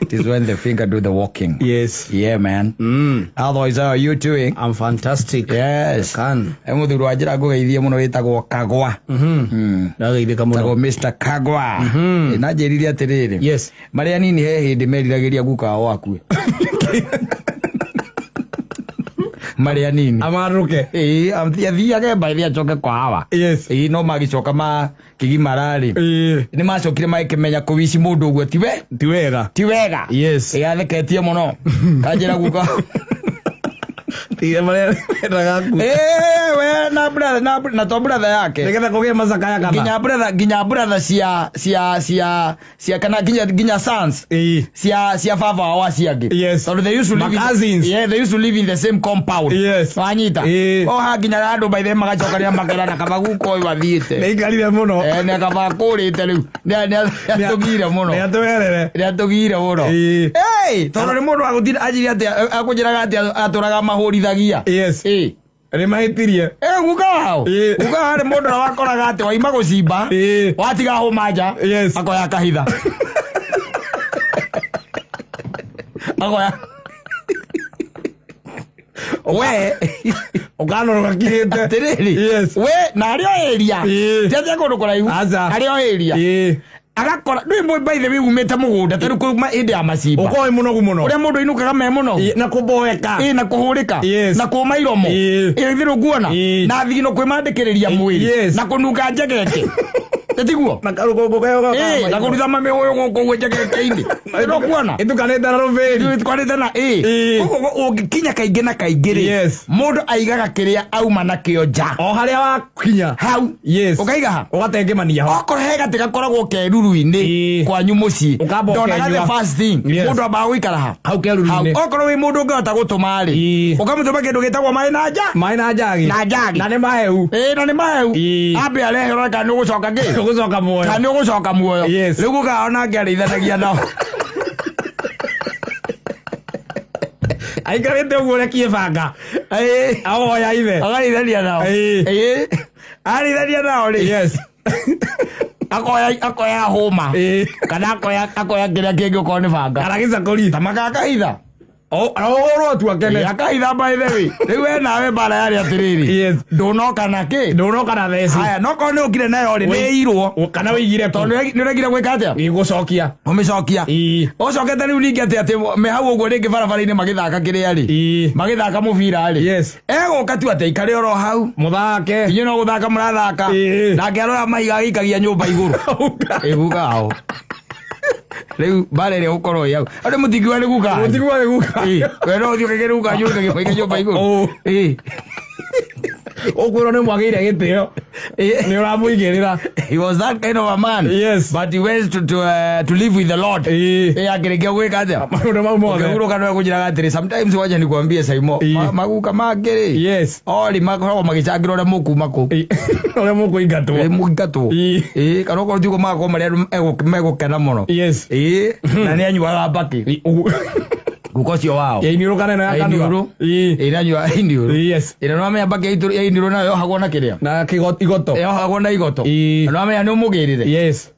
It is when the finger do the walking. Yes. Yeah, man. Otherwise, how are you doing? I'm fantastic. Yes. Can. He muthuri wa njĩra ngũgeithie mũno wĩtagwo Kagwa. Ndageithĩka mũno. Wĩtagwo Mr. Kagwa. Na njĩrire atĩrĩrĩ. Yes. Marĩa nini he hĩndĩ meriragĩria guka wao akue. Marĩa nini. Amarũke. Ĩĩ, athiage mbathi acoke kwa hawa. Yes. Ĩĩ, no magĩcoka makĩgimara rĩ. Ĩĩ. Nĩ macokire magĩkĩmenya kũwici mũndũ ũguo ti we Ti wega. ti wega. Yes. Ĩĩ, atheketie mũno. Kanjĩra guka. Tiga marĩa mendaga ku. Ĩĩ, we na brother na to brother yake. Nĩgetha kũgĩe macakaya kana. Nginya brother cia kana nginya sons Ĩĩ. cia baba wao acio angĩ. Yes. Tondũ they used to live in, Cousins. yeah, they used to live in the same compound. Yes. Wanyita. Ĩĩ. O ha nginya andũ by the magacokanĩra makerana kaba guka ũyũ athiĩte. Nĩaikarire mũno. Eh, nĩ kaba akũrĩte rĩu. Nĩ atũgire mũno. Nĩatwerere. Nĩ atũgire mũno. Ĩĩ. Hey, tondũ nĩ mũndũ wa gũtinda anjĩre atĩ akũnjĩraga atĩ atũraga mahũrithagia. Yes. Ĩĩ. Nĩmahĩtirie. Eh, guka wao. Ĩĩ. Guka wao nĩ mũndũ ũrĩa wakoraga atĩ waima gũcimba. Ĩĩ. Watiga hũma nja. Yes. Akoya akahitha. Akoya. We. Ũkanoroga kirĩte. Atĩrĩrĩ. Yes. We na arĩ o area. Ĩĩ. Ti atĩ kũndũ kũraihu. Aca. Arĩ o area. Ĩĩ. Agakora ndũĩ by the way umĩte mũgũnda tarĩu kuma hĩndĩ ya macimba. Ũkorwo wĩ mũnogu mũno. Ũrĩa mũndũ ainũkaga me mũnogu. Ĩĩ, Na kũboeka. Ĩĩ, na kũhũrĩka. Yes. Na kũma iromo. Ĩĩ. Ĩĩ, ithe ndũkuona. Ĩĩ. Na thigino kwĩmandĩkĩrĩria mwĩrĩ. Yes. Na kũnunga njegeke. Tiguo? Na karũkũngũ keo Ĩĩ, na kũruta mamĩhũyũ gũkũ ũguo njegeke-inĩ. Ndũkuona? Ĩtukanĩte na rũbĩri. Tũkwanĩte na ĩĩ. Ĩĩ. Koguo ũngĩkinya kaingĩ na kaingĩ rĩ, Yes. mũndũ aigaga kĩrĩa auma nakĩo nja. O harĩa wakinya. Hau. Yes. Ũkaiga ha? Ũgatengemania ho. Okorwo he gatĩ gakoragwo keruru-inĩ Ĩĩ. kwanyu mũciĩ. Ũkamba Ndonaga the ũkenyua. first thing. Yes. Mũndũ ambaga gũikara ha? Hau Hau. keruru-inĩ. Okorwo wĩ mũndũ ũngĩhota gũtũma rĩ, Ĩĩ. ũkamũtũma kĩndũ gĩtagwo maĩ na nja. Maĩ na njagi. Na njagi. Na nĩ mahehu. Ĩĩ, na nĩ mahehu. Ĩĩ. Ambe arehe ũrore kana nĩ ũgũcoka kĩ? Ũgũcoka muoyo. Kana nĩ ũgũcoka muoyo. Yes. Rĩu guka onake arĩithanagia nao. Aikarĩte ũguo ũrekie banga. Ĩĩ. Ahoya ithe. Akarĩithania nao. Ĩĩ. Ĩĩ. Arĩithania nao rĩ. Yes. Akoya hũma. Ĩĩ. Kana akoya kĩrĩa kĩngĩ okorwo nĩ banga. Kana gĩcakũri. Tamaka akahitha. Ũhũrwo tu akene. Ĩĩ, akahitha by the way. Rĩu we nawe mbara yarĩ atĩrĩrĩ. Yes. Ndũnoka na kĩ? Ndũnoka na theci. Haya, nokorwo nĩ ũkire nayo rĩ, nĩ ĩirwo. Kana wĩigire kũ? Tondũ nĩ ũregire gwĩka atĩa? Gũcokia. Ũmĩcokia. Ĩĩ. Ũcokete rĩu ningĩ atĩ me hau ũguo rĩngĩ barabara-inĩ magĩthaka kĩrĩa rĩ. Ĩĩ. Magĩthaka mũbira rĩ. Yes. Egũka tu atĩ aikare oro hau. Mũthake. Inyuĩ no gũthaka mũrathaka. Ĩĩ. Nake aroya mahiga agĩikagia nyũmba igũrũ. Ĩguka hao. Rĩu mbara ĩrĩa ũkorwo ĩ hau. Andũ mũtingiuga nĩ guka. Mũtingiuga nĩ guka. Ĩĩ. We no ũthiĩ ũkĩgĩre guka nyũmba ũkaige nyũmba igũrũ. Ũ. Ĩĩ. Ũkwĩrwo nĩ mwagĩire gĩtĩo. Ĩĩ. Nĩ ũramũigĩrĩra. He was that kind of a man. Yes. But he went to live with the Lord. Ĩĩ. Ĩĩ, akĩrĩkia gwĩka atĩa? Maũndũ mau mothe. Ũkĩhurũka nĩwe kũnjĩraga atĩrĩ, sometimes wacha nikuambie Saimo, Ĩĩ. maguka mangĩ rĩ, Yes. ori makoragwo magĩcangĩra ũrĩa mũkuma kũu. Ĩĩ. Ũrĩa mũkũingatwo. Ĩĩ, mũingatwo. Ĩĩ. Ĩĩ, kana okorwo tiguo magakorwo marĩ andũ megũkena mũno. Yes. Ĩĩ, na nĩ anyuaga mbakĩ. Ũguo. Guka ũcio wao. Ya iniũrũ kana ĩno ya Ya kanua? iniũrũ. Ĩĩ. Ĩĩ, nĩ anyuaga iniũrũ. Yes. Ĩĩ, na nĩwamenya mbakĩ ya iniũrũ nayo yohagwo na kĩrĩa? Na igoto. Yohagwo na igoto. Ĩĩ. Na nĩwamenya nĩ ũmũgĩrĩre. Yes.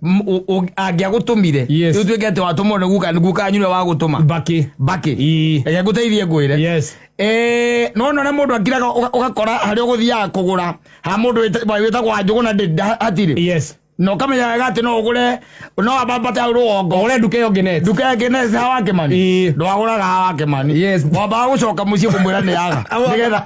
Angĩagũtũmire. Yes. Rĩu tuĩke atĩ watũmwo nĩ guka, nĩ guka wanyu nĩwe wagũtũma. Mbakĩ. Mbakĩ. Ĩĩ. Reke ngũteithie ngwĩre. Yes. Eh, no nona mũndũ akiraga ũgakora harĩa ũgũthiaga kũgũra ha mũndũ wĩtagwo Wanjũgũ na hatirĩ. Yes. Na ũkamenya wega atĩ no ũgũre no wambate hau rũgongo. Ũgũre nduka ĩyo ngĩnete. Nduka ĩyo ngĩnete ha Wakĩmani. Ĩĩ. Ndwagũraga ha Wakĩmani. Yes. Wambaga gũcoka mũciĩ kũmwĩra nĩ yaga.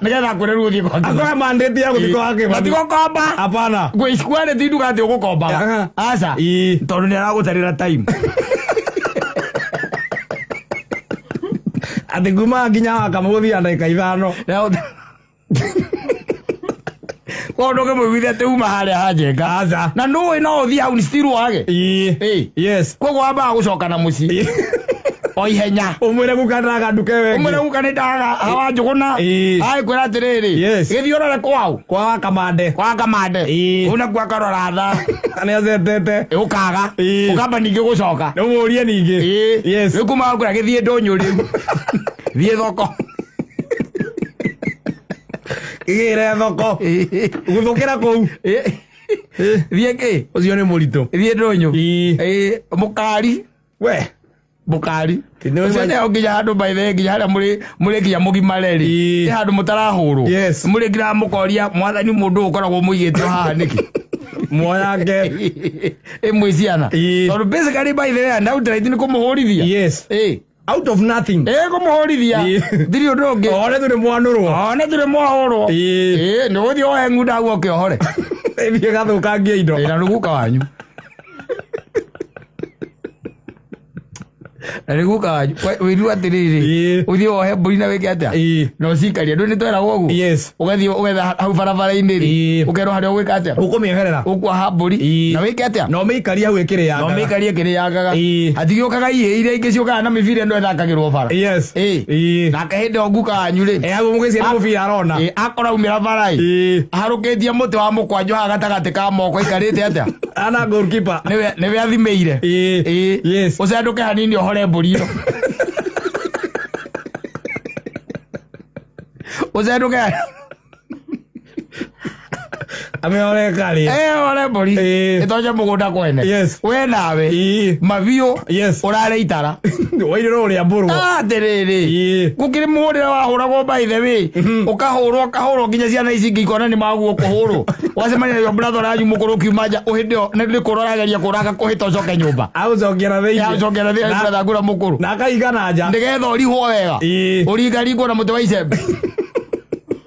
Nĩgetha akwĩre rĩu ũthiĩ kwa Kĩmani. Akoya mandate ya gũthiĩ kwa Wakĩmani. Na ti gũkomba. Hapana. Gwĩcikwarĩ ti nduka atĩ ũgũkombaga. Aha. Aca. Ĩĩ. Tondũ nĩ aragũtarĩra time. Atĩ kuma nginya wakamũgũthiaga ndagĩka 5. Koguo ndũngĩmũiguithia atĩ uma harĩa hanjenga. Aca. Na nũĩ no ũthiĩ hau still wage. Ĩĩ. Ĩĩ. Yes. Koguo wambaga gũcoka na mũciĩ. O ihenya. Ũmwĩre guka ndaga nduka ĩyo ĩngĩ. Ũmwĩre guka nĩ ndaga hawa Njũgũna. Ĩĩ. Agĩkwĩra atĩrĩrĩ. Yes. Gĩthiĩ ũrore kwao. Kwa Wakamande. Kwa Kamande. Ĩĩ. Ũũ nakuo akarora thaa. Nĩ acetete. Ũkaga. Ĩĩ. Ũkamba ningĩ gũcoka. Ũmũrie ningĩ. Ĩĩ. Yes. Rĩu kuma wakwĩra gĩthiĩ ndũnyũ rĩu. Thiĩ thoko. Gĩgĩre thoko. Ĩĩ. Gũthũkĩra kũu. Ĩĩ. Thiĩ kĩ? Ũcio nĩ mũritũ. Thiĩ ndũnyũ. Ii. Ĩĩ, mũkari. We. Mũkari. Nĩ Ũcio nĩho nginya handũ by the way, nginya harĩa mũrĩ mũrĩ nginya mũgimare rĩ. Ii. Nĩ handũ mũtarahũrwo. Yes. Mũrĩ nginya mũkoria mwathani mũndũ ũyũ ũkoragwo mũigĩte haha nĩkĩ? Mwoyange. Ĩ mwĩ ciana. Ii. Tondũ basically by the way, and outright nĩ kũmũhũrithia. Yes. Ĩ. Out of nothing. Ĩ kũmũhũrithia. Ii. Ndirĩ ũndũ ũngĩ. One tu nĩ mwanũrwo. One tũrĩ mwahũrwo. Ii. Ĩ, nĩ ũgũthiĩ woe ng'unda hau ũkĩohore. Ĩthiĩ gathũkangie indo. Ĩ, na nĩ guka wanyu. Na nĩ guka wanyu. Wĩrue atĩrĩrĩ. Ii. Ũthiĩ wohe mbũri na wĩke atĩa? Ii. Na ũcikarie. Ndũĩ nĩ tweragwo ũguo? Yes. Ũgathiĩ ũgetha hau barabara-inĩ rĩ. Ii. Ũkerwo harĩa ũgwĩka atĩa? Ũkũmĩeherera. Ũkuoha mbũri. Ii. Na wĩke atĩa? Na ũmĩikarie hau ĩkĩrĩangaga. Na ũmĩikarie ĩkĩrĩangaga. Ii. Hatigĩũkaga ihĩĩ iria ingĩ ciũkaga na mĩbira ĩno ĩthakagĩrwo bara. Yes. Ĩ. Ii. Nake hĩndĩ ĩyo guka wanyu rĩ. Ĩ hau mũgĩciria nĩ mũbira arona. Ĩ, akora aumĩra bara ĩ. Ii. Aharũkĩtie mũtĩ wa mũkwanjũ haha gatagatĩ ka moko aikarĩte atĩa? Ana goalkeeper. Nĩwe nĩwe athimĩire. Ii. Ĩ. Yes. Ũcandũke hanini ũhore mbũri ĩyo. Ũcandũke Amĩhore karĩ. Eh, ũhore mbũri. Ĩ. Ĩtonye mũgũnda kwene. Yes. We nawe. Ii. Mabiũ. Yes. Ũrarĩ itara. Wairĩrwo ũrĩa mbũrwo. Atĩrĩrĩ. Ii. Gũkĩrĩ mũhũrĩre wahũragwo by the way. Ũkahũrwo ũkahũrwo nginya ciana ici ingĩ ikona nĩ maguo kũhũrwo. Ũgacemania na your brother ũranyu mũkũrũ ũkiuma nja hĩndĩ ĩyo nĩ kũra ũrageria kũraga kũhĩta ũcoke nyũmba. Agũcokia na thĩinĩ. Acokera thĩinĩ Na- brother ngũra mũkũrũ. Na akaiga na nja. Nĩgetha ũrihwo wega. Ii. Ũringaringwo na mũtĩ wa icembe.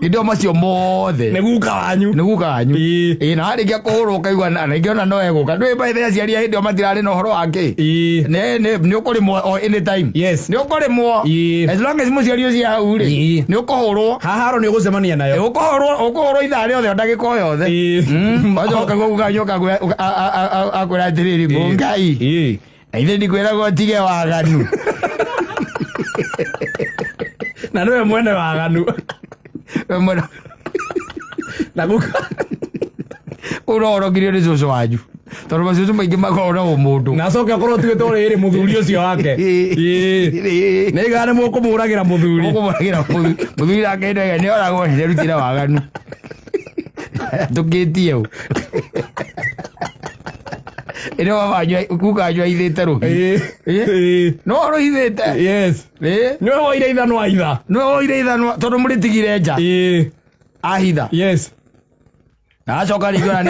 Hĩndĩ ĩyo macio mothe. Nĩ guka wanyu. Nĩ guka wanyu. Ii. Ĩĩ na warĩkia kũhũrwo ũkaigua na ingĩ ona no egũka. Ndũĩ by the way aciari a hĩndĩ ĩyo matirarĩ na ũhoro wa kĩ. Ii. Nĩ nĩ nĩ ũkũrĩmwo o anytime. Yes. Nĩ ũkũrĩmwo. Ii. As long as mũciari ũcio hau rĩ. Ii. Nĩ ũkũhũrwo. Haharo nĩ ũgũcemania nayo. Ũkũhũrwo ũkũhũrwo ithaa rĩothe o ndagĩka o yothe. Ii. Wacoka guka nyoka akwĩra atĩrĩrĩ Ngai. Ii. Na ithe ndikwĩragwo ũtige waganu. Na nĩwe mwene waganu. We mwene Na guka. Kũu no ũrokirio nĩ cũcũ wanyu. Tondũ macũcũ maingĩ makoragwo na ũmũndũ. Na acoke akorwo ũtuĩte ũrĩrĩ mũthuri ũcio wake. Ii. Nĩ igana nĩ mũkũmũragĩra mũthuri. Mũkũmũragĩra mũthuri. Mũthuri nake ndege nĩ oragwo nĩ arutire waganu. Tũkĩtie ũ. Ĩno baba wanyu guka wanyu aithĩte rũhi. Ii. Ii. Ii. No rũhithĩte. Yes. Ĩ. Nĩwe woire ithanwa itha. Nĩwe woire ithanwa tondũ mũrĩtigire nja. Ii. Ahitha. Yes. Na acoka rĩngĩ ona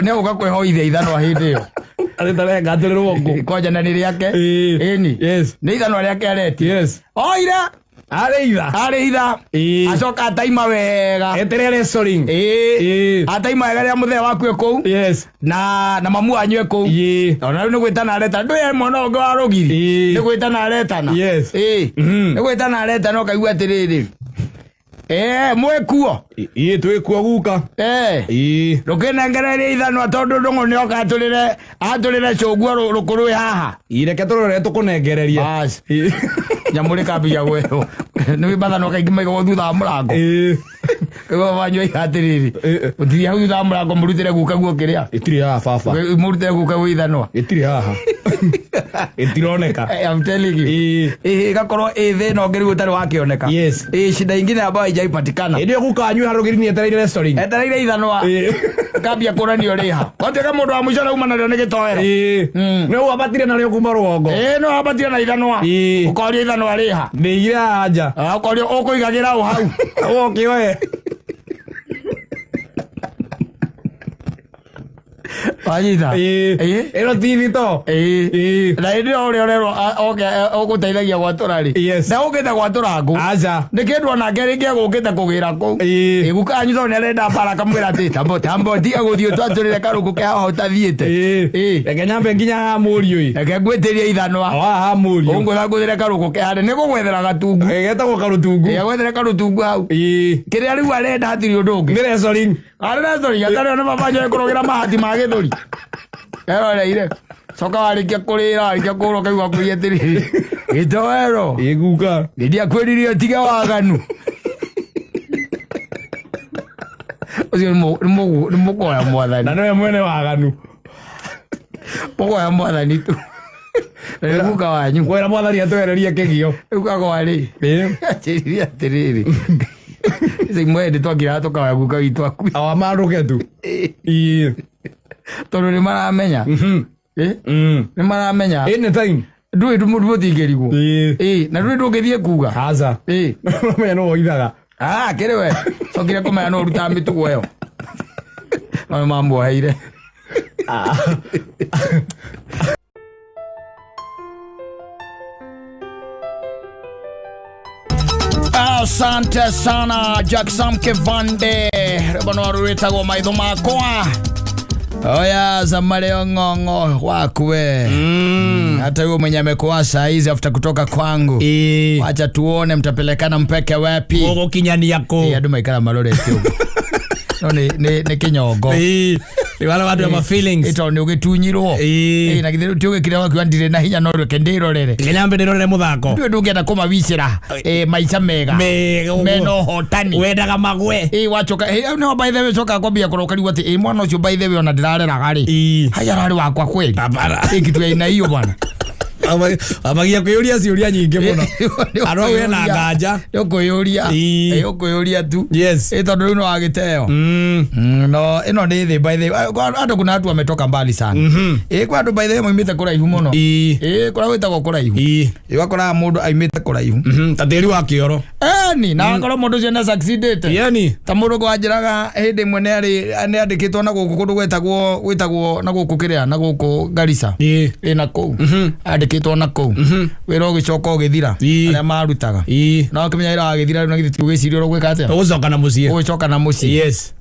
nĩegũka kwĩhoithia ithanwa hĩndĩ ĩyo. Arĩtarenga atũrĩrwo ngũ. Kwanja na nĩ rĩake. Ii. Ĩni. Yes. Nĩ ithanwa rĩake aretia. Yes. Oire. Arĩ itha. Arĩ itha. Ii. Acoka ataima wega. Eterere wrestling. Ĩĩ. Ii. Ataima wega rĩrĩa mũthee waku e kũu. Yes. Na mamu wanyu e kũu. Ii. Ona rĩu nĩ gwĩtana aretana. Ndũĩ mwana ũngĩ wa rũgiri. Ii. Nĩ gwĩtana aretana. Yes. Ĩĩ. Mhm. Nĩ gwĩtana aretana ũkaigua atĩrĩrĩ. Ĩĩ mwĩkuo. Ii twĩkuo guka. Ĩĩ. Ii. Ndũkĩnengererie ithanwa tondũ ndũng'ũ nĩoka atũrĩre atũrĩre cũguo rũkũrũ wĩ haha. Ii reke tũrore tũkũnengererie. Bas. Ii. Nyamũ rĩkambia gwethwo. Nĩ mathanwa kaingĩ maigagwo thutha wa mũrango. Ii. Rĩu wanyu aiga atĩrĩrĩ. Ii. Ũthiĩ hau thutha wa mũrango mũrutĩre guka guo kĩrĩa. Ĩtirĩ haha baba. Mũrutĩre guka guo ithanwa. Ĩtirĩ haha. Ĩtironeka. I'm telling you. Ii. Ĩĩ ĩgakorwo ĩ thĩna ũngĩ rĩu ũtarĩ wakĩoneka. Yes. Ĩĩ shida ingine ambayo haijaipatikana. Hĩndĩ ĩyo guka wanyu harũgĩri nĩ etereire wrestling. Etereire ithanwa. Ii. Kambia kũranio rĩha. Gwatuĩka mũndũ wa mũico arauma narĩo nĩ gĩtoero. Ii. Mm. Nĩ wambatire narĩo kuma rũgongo. Ĩĩ no ambatire na ithanwa. Ii. Ũkorio ithanwa rĩha. Ndĩigire haha nja. Ah, ũkorio ũkũigagĩra ũ hau. Ũkĩoe. Wanyita. Ii. Ĩĩ. Ĩno ti thito. Ĩĩ. Ii. Na hĩndĩ ĩyo ũrĩa ũrerwo oke ũgũteithagia gwatũra rĩ. Yes. Ndegũkĩte gwatũra ngũ. Aca. Nĩ kĩndũ onake rĩngĩ egũkĩte kũgĩra kũu. Ĩĩ. Ĩĩ guka wanyu tondũ nĩarenda mbara akamwĩra atĩ tambo tambo tiga gũthiĩ ũtwatũrĩre karũkũ ke haha ũtathiĩte. Ĩĩ. Ĩĩ. Reke nyambe nginya haha mũriũ ĩ. Reke ngwĩtĩrie ithanwa. O haha mũriũ. Ũngũthangũthĩre karũkũ ke harĩa nĩgũgwethera gatungu. Getagwo karũtungu. Ĩĩ agwethere karũtungu hau. Ĩĩ. Kĩrĩa rĩu arenda hatirĩ ũndũ ũngĩ. Nĩ wrestling. Arĩ wrestling atarĩ ona baba njoe kũrũgĩra mahati ma gĩthũri. Eroreire. Coka warĩkia kũrĩra warĩkia kũhũrwo ũkaigua kũria atĩrĩrĩ. Gĩtoero. Ĩĩ guka. Nĩndiakwĩrire ũtige waganu. Ũcio nĩ mũkoya mwathani. Na nĩwe mwene waganu. Mũkoya mwathani tu. Na nĩ guka wanyu. Kwĩra mwathani atwehererie kĩgio. Rĩu kagwa rĩ. Ĩĩ. Anjĩrire atĩrĩrĩ. Ici imwe hĩndĩ twakiraga tũkaya guka witũ akue. Awa mandũke tu. Ĩĩ. Tondũ nĩ maramenya. Eh? Nĩ maramenya. Anytime. Ndũĩ mũtingĩrigwo. Ĩĩ. Ĩ, na ndũĩ ndũngĩthiĩ kuga. Aca. Ĩ. Ũramenya no woithaga. Ah, kĩrĩ we. Cokire kũmenya no ũrutaga mĩtugo ĩyo. No nĩ mamuoheire. Asante sana Jackson Kivande rwĩmbo no rwĩtagwo maitho makwa oya zamaleo ng'ong'o wakwe hata huyo mwenye amekuwa saa hizi after kutoka kwangu Ĩĩ. wacha tuone mtapelekana mpeke wapi Mũgũkinyania kũ? Ĩ, andũ maikara marorete ũguo no nĩ kĩnyongo Ĩĩ. Nĩ wale watu wa feelings. Ĩ, tondũ nĩ ũgĩtunyirwo Ĩĩ. Ĩ, na githĩ rĩu ti ũgĩkire wakiuga ndirĩ na hinya no reke ndĩrorere Nginya ndĩrorere mũthako. ndũĩ ndũngĩenda kũmawicĩra ĩ, maica mega Mega ũguo. mena ũhotani Wendaga magwe. ĩ wacoka ĩ, hau nĩho by the way cokaga kwambia kũroka rĩu atĩ ĩ mwana ũcio by the way ona ndĩrareraga rĩ Ĩĩ. haya ararĩ wakwa kweli Hapana. ĩ kitu ya aina hiyo bwana Ambagia kwĩyũria ciũria nyingĩ mũno. Andũ au ena nganja. nĩ ũkwĩyũria Ĩĩ. Ĩ, ũkwĩyũria tu Yes. ĩ tondũ rĩu no wagĩteo no ĩno nĩ thĩ by the way Kwa- andũ kuna watu wametoka mbali sana ĩ kwa andũ by the way maumĩte kũraihu mũno Ĩĩ. ĩ kũrĩa gwĩtagwo kũraihu Ĩĩ. ĩ wakoraga mũndũ aumĩte kũraihu Ta tĩri wa kĩoro. eni na wakorwo mũndũ ũcio nĩ succeedĩte Yeni. ta mũndũ kwanjĩraga hĩndĩ ĩmwe nĩ andĩkĩtwo na gũkũ kũndũ gwĩtagwo na gũkũ kĩrĩa na gũkũ Garissa Ĩĩ. ĩ na kũu andĩkĩtwo na kũu wĩra ũgĩcoka ũgĩthira Ĩĩ. arĩa marutaga Ĩĩ. na ũkĩmenya wĩra wagĩthira rĩu na githĩ ti ũgĩciria ũrĩa ũgwĩka atĩa Ũgũcoka na mũciĩ. ũgĩcoka na mũciĩ Yes.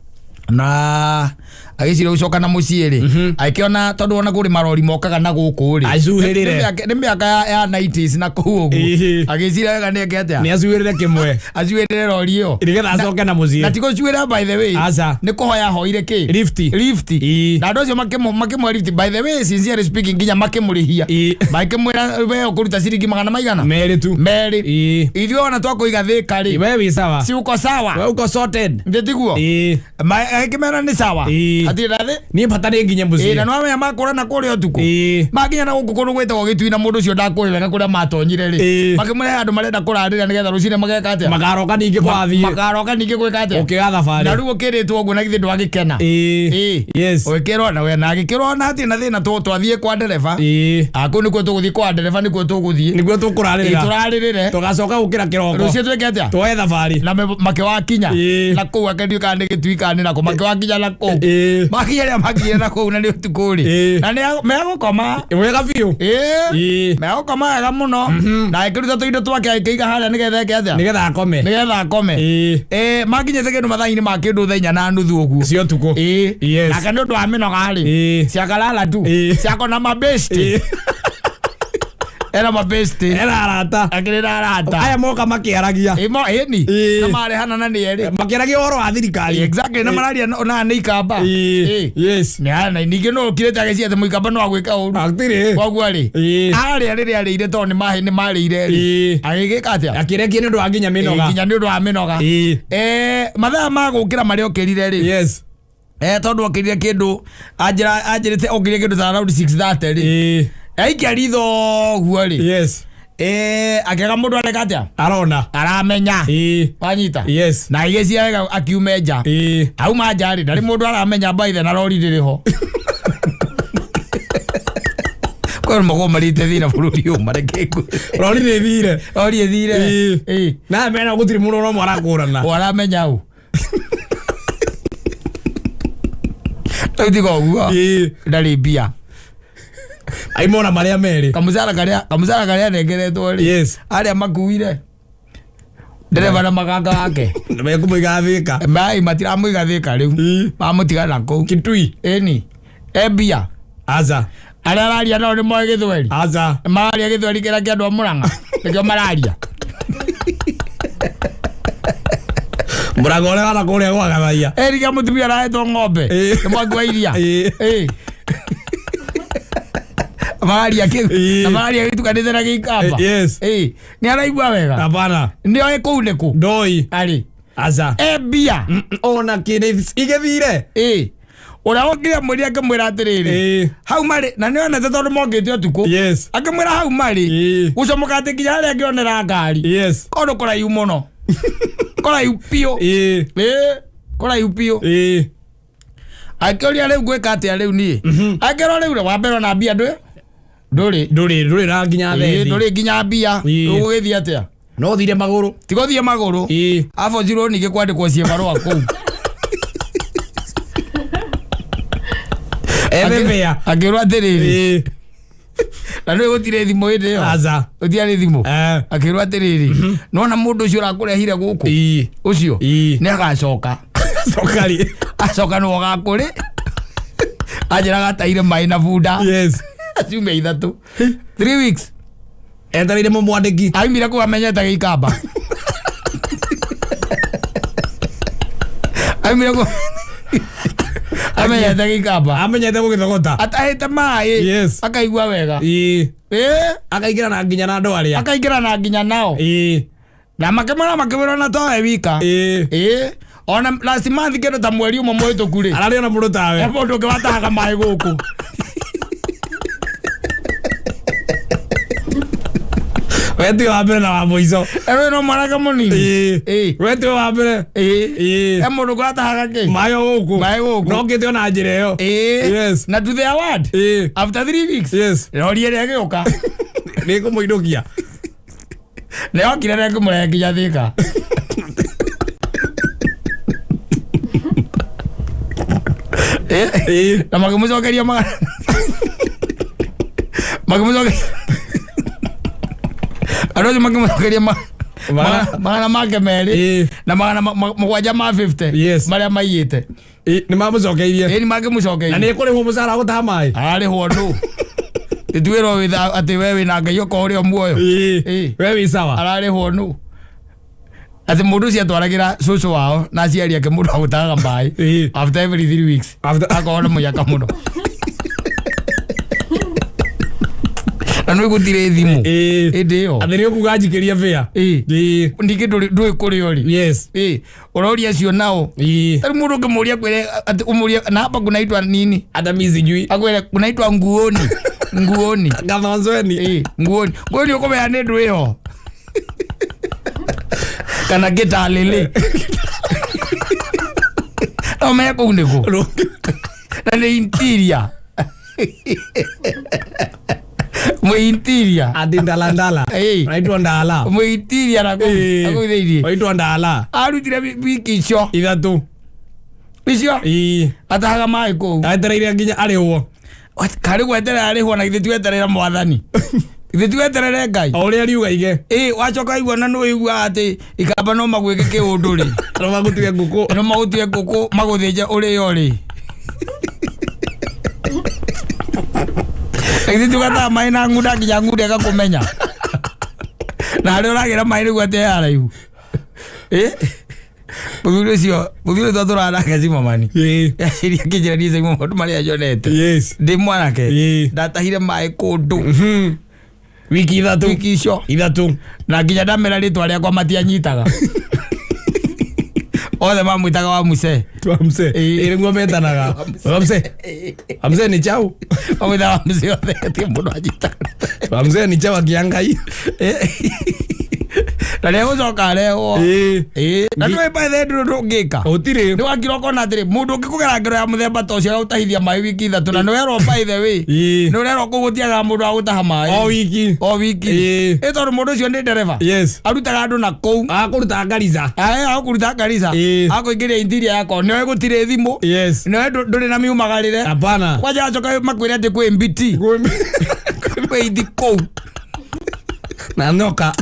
na agĩciria gũcoka na mũciĩ rĩ agĩkĩona tondũ ona kũrĩ marori mokaga na gũkũ rĩ Acuhĩrĩre. Nĩ mĩaka ya 90s na kũu ũguo Ĩĩ. agĩciria wega nĩ eke atĩa Nĩ acuhĩrĩre kĩmwe. acuĩrĩre rori ĩyo Nĩgetha acoke na na mũciĩ. ti gũcuĩra by the way Aca. nĩ kũhoya ahoire kĩ Lifti. lift Ĩĩ. na andũ acio makĩmũhe lift by the way sincerely speaking nginya makĩmũrĩhia Ĩĩ. makĩmwĩra we ũkũruta ciringi magana maigana Merĩ tu. merĩ Ĩĩ. ithuĩ ona twakũiga thĩka rĩ We wĩ sawa. si uko sawa We uko sorted. ndĩ tiguo Ĩĩ. agĩkĩmera nĩ sawa Ĩĩ. hatirĩ na thĩ Niĩ bata nĩ nginye Ĩĩ, na mũciĩ. nĩwamenya makũrana kũrĩa ũtukũ Ĩĩ. makinya na gũkũ kũndũ gwĩtagwo gĩtui na mũndũ ũcio ndakũĩ wega kũrĩa matonyire rĩ Ĩĩ. makĩmũrehe andũ marenda kũrarĩra nĩgetha rũcinĩ mageka atĩa Makaroka ningĩ kwathiĩ. makaroka ningĩ gwĩka atĩa Ũkĩoya na thabarĩ. rĩu ũkĩrĩtwo ũguo na githĩ ndwagĩkena Ĩĩ. Ĩĩ. Yes. ũgĩkĩrwo na we na agĩkĩrwo na hatirĩ na thĩna twathiĩ kwa ndereba Ĩĩ. Ah, kũu nĩkuo tũgũthiĩ kwa ndereba nĩkuo tũgũthiĩ Nĩguo Ĩĩ, tũkũrarĩrĩra. tũrarĩrĩre Tũgacoka gũkĩra kĩroko. rũciũ twĩke atĩa Tuoye thabarĩ. na makĩwakinya Ĩĩ. na kũu akendio kana nĩ gĩtui kana nĩ nakũ makĩwakinya na kũu Ĩĩ. makinya rĩa makinyire na kũu na nĩ ũtukũ rĩ Ĩĩ. na nĩ megũkoma Wega biũ. Ĩĩ. Ĩĩ. megũkoma wega mũno na agĩkĩruta tũindo twake agĩkĩiga harĩa nĩgetha eke atĩa Nĩgetha akome. nĩgetha akome Ĩĩ. Ĩĩ, makinyĩte kĩndũ mathaa-inĩ ma kĩndũ thaa inya na nuthu ũguo Cia ũtukũ. Ĩĩ. Yes. Nake nĩ ũndũ wa mĩnoga rĩ Ĩĩ. ciakalala tu Ĩĩ. ciakona mabesti Ĩĩ. ena mabesti Ena arata. akĩrĩ na arata Aya moka makĩaragia. Ĩmo ĩni Ĩĩ. na marehana na nĩ erĩ Makĩaragia ũhoro wa thirikari. exactly na mararia na nĩ ikamba Ĩĩ. Ĩĩ. Yes. Nĩ na ningĩ no ũkirĩte agĩciria atĩ mũikamba no agwĩka ũru Hatirĩ. koguo rĩ Ĩĩ. arĩa rĩrĩa arĩire tondũ nĩ marĩire rĩ Ĩĩ. agĩgĩka atĩa Akĩrekia nĩ ũndũ wa nginya Ĩĩ, mĩnoga. nginya nĩ ũndũ wa mĩnoga Ĩĩ. Mathaa ma gũkĩra marĩa okĩrire rĩ Yes. Tondũ okĩrire kĩndũ anjĩrĩte okĩrire kĩndũ ta around 6:30 rĩ Ĩĩ. aikia ritho ũguo rĩ Yes. Akĩaga mũndũ areka atĩa Arona. aramenya Ĩĩ. wanyita Yes. na agĩciria wega akiume nja Ĩĩ. auma nja rĩ ndarĩ mũndũ aramenya baithe na rori rĩrĩ ho kwä makorwo marĩte thĩna bũrũri ũyũ mareke ngwĩre. Rori nĩ ĩthire. Rori ĩthire Ĩĩ. Ĩĩ. Na mena gũtirĩ mũndũ ona ũmwe arakũrana. O aramenya ũ rĩu tiga ũguo Ĩĩ. ndarĩ mbia Aimona marĩa merĩ. kamũcara karĩa anengeretwo rĩ Yes. arĩa makuire ndereba na maganga wake Mekũmũiga Thĩka. mai matiramũiga thĩka rĩu Ĩĩ. mamũtiga na kũu Kitui. ĩni embia Aca. arĩa araria nao nĩ moĩ gĩthweri Aca. mararia gĩthweri kĩrĩa kĩa andũ a Mũrang'a nĩkĩo mararia Mũrango ũrĩa wana kũrĩa gwa Gathaia. ĩni kĩa mũtumia arahetwo ng'ombe Ĩĩ. nĩ mwaki wa iria Ĩĩ. Ĩĩ. Mararia kĩu Ĩĩ. na mararia gĩtukanĩte na gĩikamba Yes. Ĩĩ. Nĩ araigua wega Hapana. nĩ oĩ kũu nĩ kũ Ndoi. arĩ Aca. embia Ona kĩndĩ igĩthire. Ĩĩ. Ũrĩa wokire amwĩrire akĩmwĩra atĩrĩrĩ Ĩĩ. hau marĩ na nĩ onete tondũ mokĩte ũtukũ Yes. akĩmwĩra hau marĩ Ĩĩ. gũcomoka atĩ nginya harĩa angĩonera ngari Yes. kũndũ kũraihu mũno kũraihu biũ Ĩĩ. Ĩĩ, kũraihu biũ Ĩĩ. Akĩũria rĩu ngwĩka atĩa rĩu niĩ. Akĩrwo rĩu wa mbere ona mbia ndũrĩ. Ndũrĩ. Ndũrĩ na nginya Ĩĩ, thendi. ndũrĩ nginya mbia. Ĩĩ. Ũgũgĩthiĩ atĩa? No thire magũrũ. Tiga ũthiĩ magũrũ. Ĩĩ. Abocirwo ningĩ kwandĩkwo ciĩbarũa kũu. Ethe mbĩa. Akĩrwo atĩrĩrĩ. Ĩĩ. Na nĩ gũtirĩ thimũ hĩndĩ ĩyo. Aca. Gũtiarĩ thimũ. Eh. Akĩrwo atĩrĩrĩ. Nona mũndũ ũcio ũrakũrehire gũkũ. Ĩĩ. Ũcio. Ĩĩ. Nĩ agacoka. Coka rĩ. Acoka nĩwe ũgakũrĩ. Anjĩraga ataire maĩ na bunda. Yes. Ciumia ithatũ. 3 weeks. Etereire mũmwandĩki. Aumire kũu amenyete gĩikamba. Aumire kũu amenyete gĩikamba. Amenyete gũgĩthogota. Atahĩte maĩ. Yes. Akaigua wega. Ĩĩ. Ĩĩ. Akaingĩra na nginya na andũ arĩa. Akaingĩra na nginya nao. Ĩĩ. Na makĩmwĩra makĩmwĩra ona towe wika. Ĩĩ. Ĩĩ. Ona last month kĩndũ ta mweri ũmwe mũhĩtũku rĩ. Ararĩ ona mũndũ tawe. He mũndũ ũngĩ watahaga maĩ gũkũ. We tiwe wa mbere na wa mũico. Ero no mwanake mũnini. Ĩĩ. Ĩĩ. We tiwe wa mbere. Ĩĩ. Ĩĩ. He mũndũ ũngĩ watahaga kĩ? Maĩ o gũkũ. Maĩ gũkũ. No ngĩte ona njĩra ĩyo. Ĩĩ. Yes. Na to their word. Ĩĩ. After 3 weeks. Yes. Rori ĩrĩa ĩgĩũka. Nĩ kũmũinũkia. Nĩ yokire na ĩkĩmũrehe nginya Thika. Ĩĩ. Ĩĩ. Na makĩmũcokeria magana. Makĩmũcokeria. Andũ acio makĩmũcokeria magana make merĩ Ĩĩ. na magana mũgwanja ma 50 Yes. marĩa maiyĩte. Ĩĩ, nĩ mamũcokeirie. Ĩĩ nĩ Na makĩmũcokeirie. nĩ kũrĩhwo mũcara wa gũtaha maĩ. Ararĩhwo ndũ. Ĩtuĩrwo atĩ we wĩna Ngai okorwo ũrĩ o muoyo. Ĩĩ. Ĩĩ. We wĩ sawa. Ararĩhwo nũ. Atĩ mũndũ ũcio atwaragĩra cũcũ wao na aciari ake mũndũ agũtahaga maĩ. Ĩĩ. After every 3 weeks. After- Akorwo nĩ mũnyaka mũno. Na nĩ gũtirĩ thimũ. Ĩĩ. Hĩndĩ ĩyo. Atĩ nĩ ũkuga njikĩrie bĩa. Ĩĩ. Ĩĩ. Ningĩ ndũĩ kũrĩa ũrĩ. Yes. Ĩĩ. Ũroria acio nao. Ĩĩ. Tarĩu mũndũ ũngĩmũria akwĩre atĩ ũmũrie na hapa kunaitwa nini? Hata mimi sijui. Akwĩre kunaitwa nguoni. Nguoni. Gathonzweni. Ĩĩ, nguoni. Nguoni ũkũmenya nĩ ndũ ĩho. Kana gĩtalĩlĩ. No menye kũu nĩkũ. Na nĩ interior. Mwĩ interior. Ati ndalandala. Ĩĩ. Unaitwa ndala. Mwĩ interior na kũu Ĩĩ. na kũu thĩiniĩ. Unaitwa ndala. Arutire wiki icio. Ithatũ. Icio Ĩĩ. atahaga maĩ kũu. Etereire nginya arĩhwo. Karĩ gweterera arĩhwo na githĩ ti weterera mwathani. Githĩ ti weterere Ngai. O ũrĩa riuga ige. Ĩĩ wacoka igua na nĩũiguaga atĩ ikamba no magwĩke kĩũndũ rĩ. No magũtue ngũkũ. No magũtue ngũkũ magũthĩnje ũrĩo rĩ. Na githĩ ti ũgataha maĩ na ng'unda nginya ng'unda ĩgakũmenya. Na harĩa ũragĩra maĩ nĩguo atĩ he haraihu. Ĩ mũthuri ũcio mũthuri ũcio tũratũraga nake Zimmerman. Ĩĩ. Aciria akĩnjĩra niĩ Simon maũndũ marĩa nyonete. Yes. Ndĩ mwanake Ĩĩ. ndatahire maĩ kũndũ Mhm. Wiki ithatũ. wiki icio Ithatũ. na nginya ndamera rĩtwa rĩakwa matianyitaga. Othe mamwĩtaga wa muse. Twamse. Ĩĩ. Ĩĩ nĩguo metanaga. Twamse. Twamse ni chau. Mamwĩtaga wa muse othe gũtirĩ mũndũ anyitaga. Twamse ni chau akiangai. Na rĩegũcoka arehwo. Ĩĩ. Ĩĩ. Na nĩũĩ by the way ndũrĩ ũndũ ũngĩka. Gũtirĩ. Nĩ wakira ũkona atĩrĩ mũndũ ũngĩkũgera ngero ya mũthemba ta ũcio agagũtahithia maĩ wiki ithatũ na nĩwerwo by the way Ĩĩ. nĩ ũrerwo kũu gũtiagaga mũndũ wa gũtaha maĩ O wiki. o wiki. Ĩĩ. Ĩ tondũ mũndũ ũcio nĩ ndereba. Yes. Arutaga andũ na kũu. Akũruta Garissa. Ae akũruta Garissa. Ĩĩ. Akũingĩria interior yakwa nĩoĩ gũtirĩ thimũ. Yes. Nĩoĩ ndũrĩ na miumagarĩre. Hapana. Kwanja acoka makwĩre atĩ kwĩ mbiti. Kwĩ ithi kũu. Na nyoka.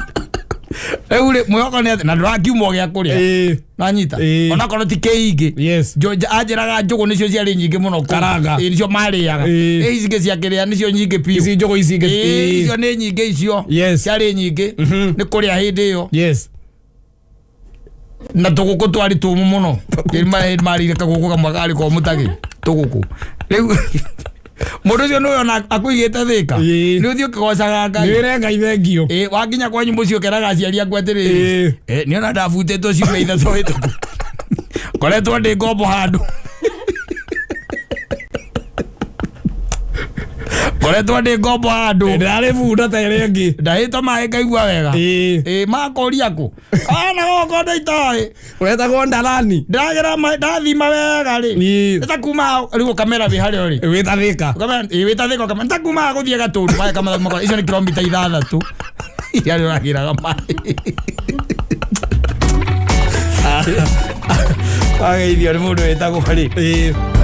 Rĩu rĩ mwĩhoko nĩ atĩ na ndũrakiuma gĩa kũrĩa. Ĩĩ. Nanyita. Ĩĩ. Onakorwo ti kĩingĩ. Yes. Anjĩraga njũgũ nĩcio ciarĩ nyingĩ mũno kũu. Karanga. Ĩĩ, nĩcio marĩaga. Ĩĩ. Ĩĩ, ici ingĩ cia kĩrĩa nĩcio nyingĩ biũ. Ici njũgũ ici ingĩ. Ĩĩ, icio nĩ nyingĩ icio. Yes. Ciarĩ nyingĩ. Nĩ kũrĩa hĩndĩ ĩyo. Yes. Na tũgũkũ twarĩ tũmũ mũno. Marĩire kagũkũ kamwe karĩ komũ ta gĩ. Tũgũkũ. Rĩu mũndũ ũcio nĩwe ona akũigĩte Thĩka. Ĩĩ. Nĩ ũthiĩ ũkĩgocaga Ngai. Nĩ wĩre Ngai thengio. Ĩĩ, wakinya kwanyu mũciĩ ũkeraga aciari aku atĩrĩrĩ. Ĩĩ. Ĩĩ, nĩ ona ndabutĩtwo ciumia ithatũ hĩtũku. Ngoretwo ndĩ ngombo handũ. Ngoretwo ndĩ ngombo handũ. Ndĩrarĩ bunda ta ĩrĩa ĩngĩ. Ndahĩtwo maĩ ngaigua wega. Ĩĩ. Ĩ makũria kũ? Ana goko ndaitoĩ. Wetagwo ndarani. Ndagera maĩ ndathima wega rĩ. Ĩĩ. Nĩ ta kuma rĩu ũkamera wĩ harĩa ũrĩ. Wĩtathĩka. Ũkamera ĩ wĩtathĩka ũkamera nĩ ta kuma gũthiĩ Gatũndũ maĩ kama icio nĩ kilomita 6 iria ũragĩraga maĩ. Ageithio nĩ mũndũ wĩtagwo rĩ. Ĩĩ.